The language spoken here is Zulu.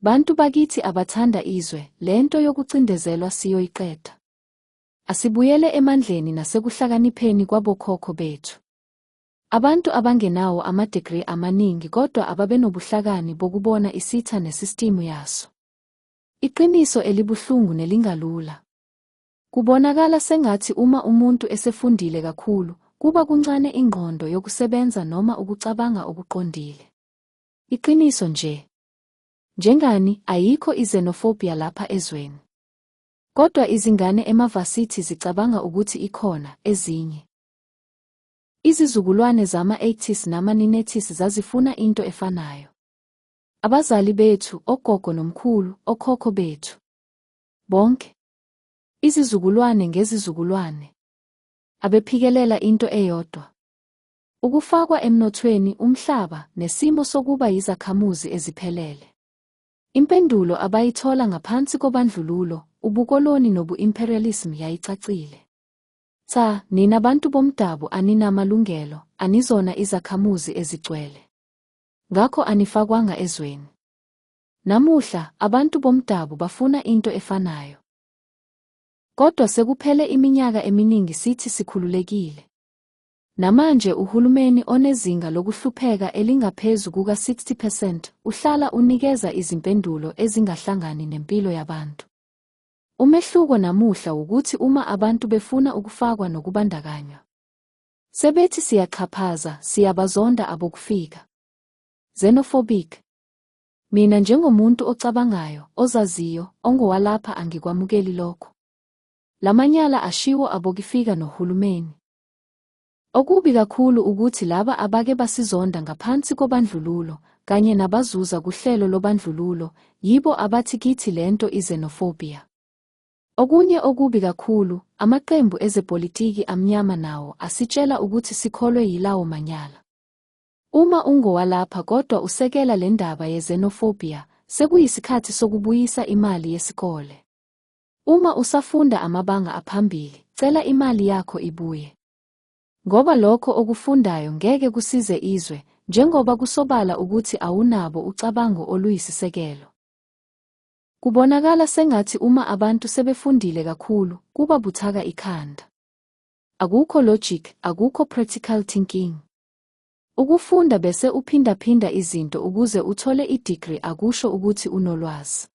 Bantu bakithi abathanda izwe, lento yokucindezelwa siyoyiqeda. Asibuyele emandleni nasekuhlakanipheni kwabokhokho bethu. Abantu abangenawo ama-degree amaningi kodwa ababenobuhlakani bokubona isitha nesistimu yaso. Iqiniso elibuhlungu nelingalula. Kubonakala sengathi uma umuntu esefundile kakhulu, kuba kuncane ingqondo yokusebenza noma ukucabanga okuqondile. Iqiniso nje. Njengani, ayikho i-xenophobia lapha ezweni. Kodwa izingane emavasithi zicabanga ukuthi ikhona, ezinye. Izizukulwane zama-80s nama-90s zazifuna into efanayo. Abazali bethu, ogogo nomkhulu, okhokho bethu. Bonke. Izizukulwane ngezizukulwane. Abephikelela into eyodwa. Ukufakwa emnothweni, umhlaba, nesimo sokuba yizakhamuzi eziphelele. Impendulo abayithola ngaphansi kobandlululo, ubukoloni nobu-imperialism yayicacile. Cha, nina bantu bomdabu aninamalungelo, anizona izakhamuzi ezigcwele. Ngakho anifakwanga ezweni. Namuhla, abantu bomdabu bafuna into efanayo. Kodwa sekuphele iminyaka eminingi sithi sikhululekile. Namanje uhulumeni onezinga lokuhlupheka elingaphezu kuka-60 percent uhlala unikeza izimpendulo ezingahlangani nempilo yabantu. Umehluko namuhla wukuthi uma abantu befuna ukufakwa nokubandakanywa, sebethi siyaxhaphaza, siyabazonda abokufika. Xenophobic. Mina njengomuntu ocabangayo, ozaziyo, ongowalapha angikwamukeli lokho. Lamanyala ashiwo abokifika nohulumeni. Okubi kakhulu ukuthi laba abake basizonda ngaphansi kobandlululo, kanye nabazuza kuhlelo lobandlululo, yibo abathi kithi lento i-xenophobia. Okunye okubi kakhulu, amaqembu ezepolitiki amnyama nawo asitshela ukuthi sikholwe yilawo manyala. Uma ungowalapha kodwa usekela le ndaba ye-xenophobia, sekuyisikhathi sokubuyisa imali yesikole. Uma usafunda amabanga aphambili, cela imali yakho ibuye. Ngoba lokho okufundayo ngeke kusize izwe, njengoba kusobala ukuthi awunabo ucabango oluyisisekelo. Kubonakala sengathi uma abantu sebefundile kakhulu, kuba buthaka ikhanda. Akukho logic, akukho practical thinking. Ukufunda bese uphindaphinda izinto ukuze uthole i-degree akusho ukuthi unolwazi.